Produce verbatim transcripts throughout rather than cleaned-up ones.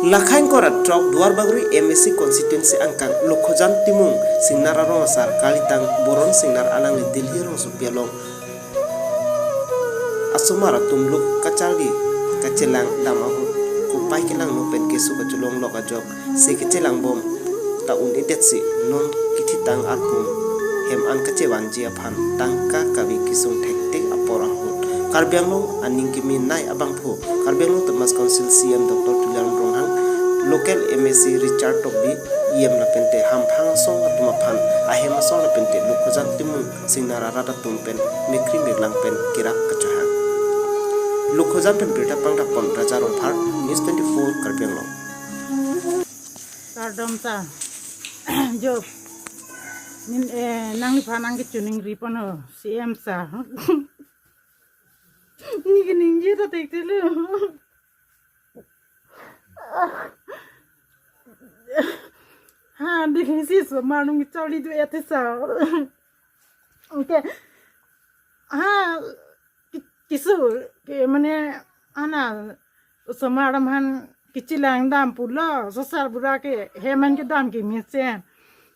Lakhain kora throk Duarbagori M A C constituency angkang Lokhojan Timung Singnar arong asar kalitang Boron Singnar alangli Delhi rongsopi along asomar atum luk kacharli kachelang dam ahut kopai kelangno pen keso kacholonglok ajok se kachelang bom ta un-edetsi non kithitang arpum hem an kachevanji aphan tangka kave kesung thektik apor ahut Karbi Anglong aning kemenei abangphu Karbi Anglong Autonomous Council C E M Doctor Tuliram Ronghang, local M A C Richard Tokbi, E M lapente hamphang asong atum aphan ahem asong lapente Lokhojan Timung Singnar arat atum pen mekri meklang pen kerap kachohang. Lokhojan pen birta pangdapon Raja Rongphar, News twenty-four Karbi Anglong. Kardom sir. Jo. Nin, eh, nangliphan nangkachiningri pon ho, C M sir. Neke ningje ta thekthe lo. Ha, Delhi si osomar nung charli do-et sir. Okay. Ha, ki-, keso, ke mane, ana, osomar atum aphan kachelang dam pulo, sosar bura ke hem an kedam kemesen.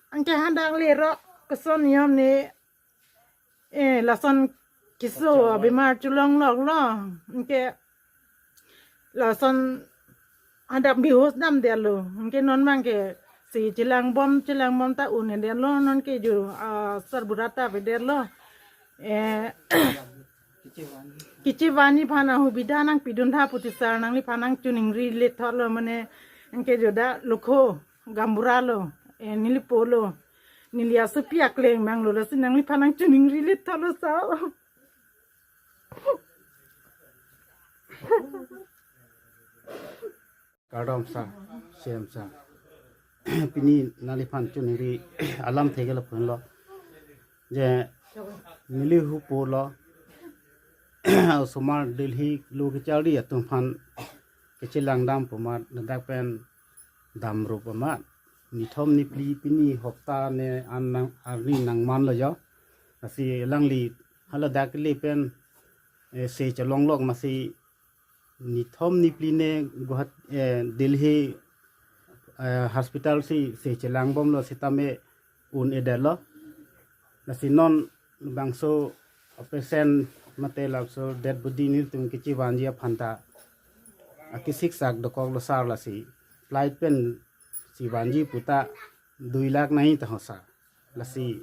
Anke hadak lerok, koson niyom ne, eh, lason keso bimar cholongloklo. Anke lason hadak bihus damdetlo. Anke non abangke si chelang bom, chelang bom ta un-edetlo, non ke jo, ah, sar bura ta avedetlo. Eh, kachevanji aphan ahubidha nangpidun tha pu ti sir, nangliphan nangchiningri lethotlo mane, anke jo dak Lokho gaonbura lo, eh, neli po lo, neli asopi akleng abang lo, lasi nangliphan nangchiningri lethotlo sir. Kardom sir, C M sir. Pini nangliphan chiningri alam thekthelo punlo. Je neli hupo lo. Osomar Delhi lo kacharli atum aphan kachelang dam pu amat ladak pen damrup amat. Nithom niphli pini hopta ne an nang arni nangmanlo jo. Lasi alangli haladak le pen, eh, se cholonglok masi nithom niphli ne Guwahati, eh, Delhi, eh, hospital si se chelang bomlo sitame un-edetlo. Lasi non bangso patient mate laso dead body nelitum kachevanji aphan ta akisiksak dokoklo sir, lasi flight pen chevanji puta dui lakh nai ta ho sir. Lasi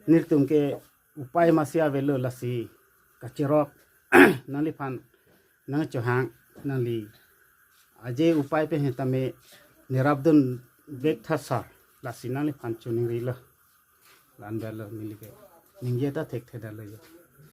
nelitum ke upai masi avelo, lasi kachirok nangliphan nangchohang, nangli aje upai pen sitame nerapdun vek tha sir, lasi nangliphan chiningrilo. La-an avelo neli ke ningje ta thekthedetlo jo.